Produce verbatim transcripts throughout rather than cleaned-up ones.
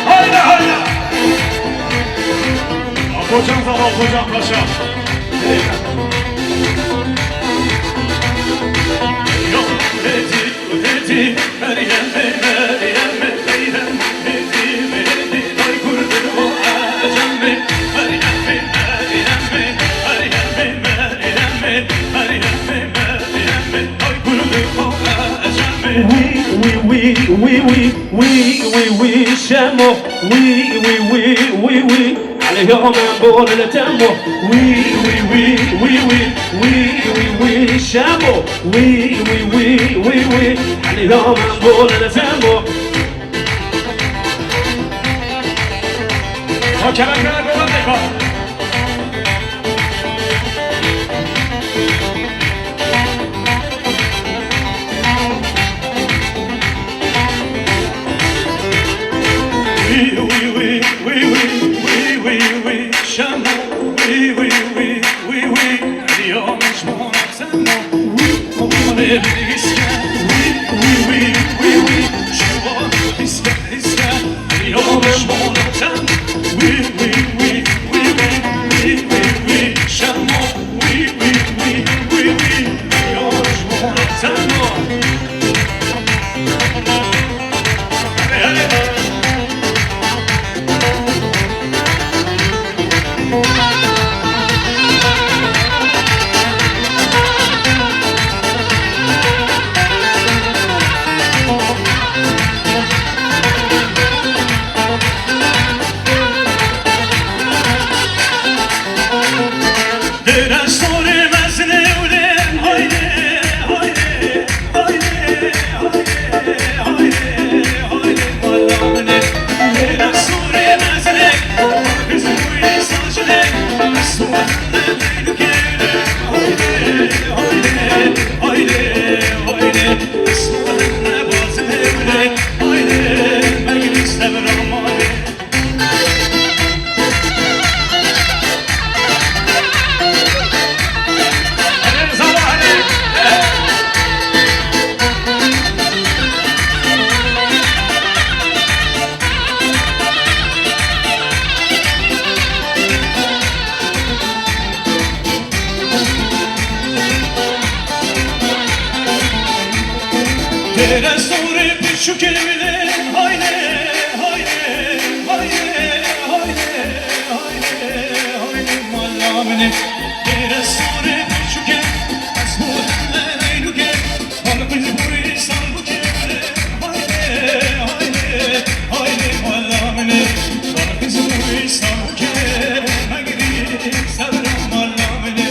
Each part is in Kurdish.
Haydi, haydi. Apocan sağ ol, Apocan Paşa. Yok, dedi, dedi, Meryem, Meryem, Meryem, dedi, dedi, ay kurdu o acemi. Meryem, Meryem, Meryem, Meryem, Meryem, Meryem, Meryem, ay kurdu o acemi. Wî, wî, wî, wî, wî. Wî, wî, wî, Şemo. Wî, wî, wî, wî, wî. Elê ya min bol li Temo. Wî, wî, wî, wî, wî. Wî, wî, wî, Şemo. Wî, wî, wî, wî, wî. Elê ya min bol li Temo. Ha, kerem, kerem, kerem, kerem. Wî, wî, wî, Şemo, wî, wî, wî, wî, wî, Riya Mecmûn Semo, wî, wî, wî, wî, wî, Şemo, wî, wî, wî, wî, Şemo, wî, wî, wî, wî, wî, wî, wî, wî, Şemo, wî, wî, wî, wî, wî, Riya Mecmûn Semo. Dere sorê mezin ewlên, haydi, haydi, haydi, haydi, haydi, haydi, mala min ê. Dere sorê mezin ê, kız bu saçın ê, kız bu haydi, haydi, haydi, haydi, haydi, kız bu bazın ewlên, haydi, meclis devramanê. Dere sorê piçûkê wî lê, haydi, haydi, haydi, haydi, haydi, haydi, mala min ê. Dere sorê piçûkê, ez bo hemle leylûkê, bal qîz bûyî sarbûkê wî lê, haydi, haydi, haydi, mala min ê. Bal qîz bûyî sarbûkê, megirî sevra mala min ê.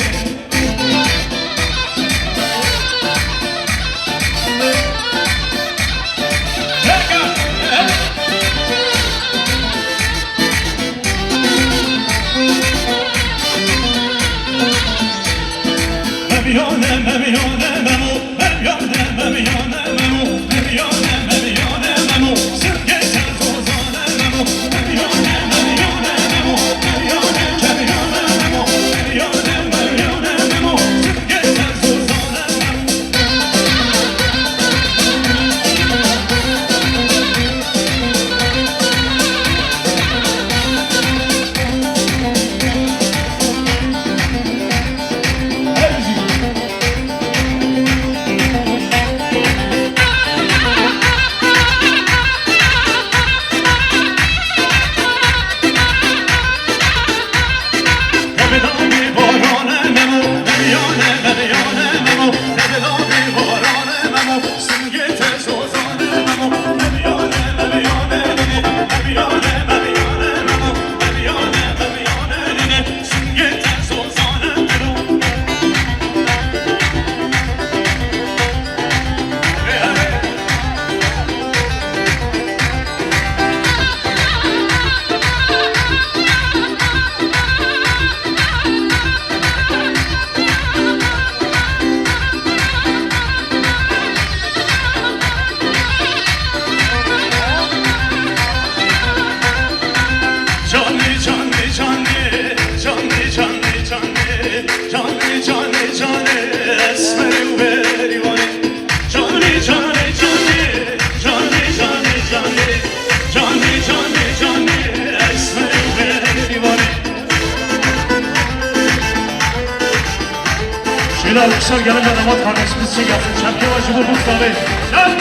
Alkışlar gelince damat kardeşimiz için gelsin. Şevke var, Cumhur Mustafa Bey. Gel.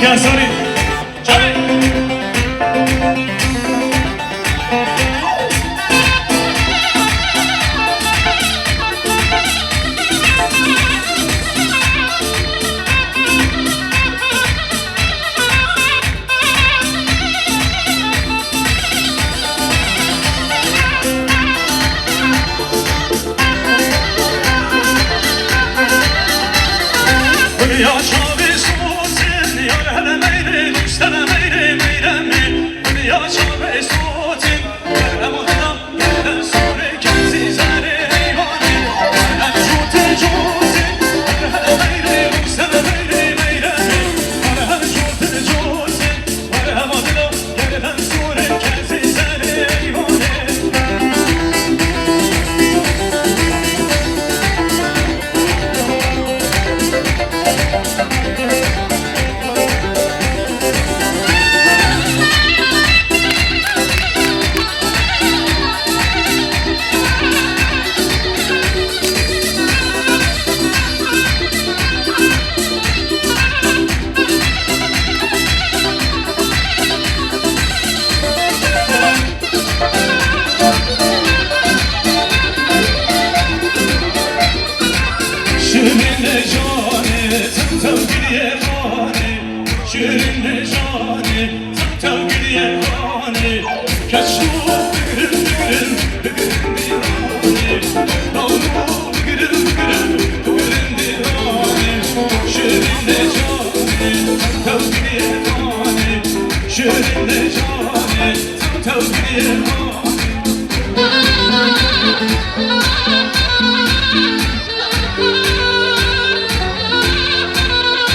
Ya sorry. Sorry. Şirîne canê, tim tim girê xanê. Şirîne canê, tim tim girê xanê. Keç tu bigirin, bigirin, bigirin bîranê. Dawno bigirin, bigirin, bigirin bîranê. Şirîne canê, tim tim girê xanê. Şirîne canê, tim tim girê xanê.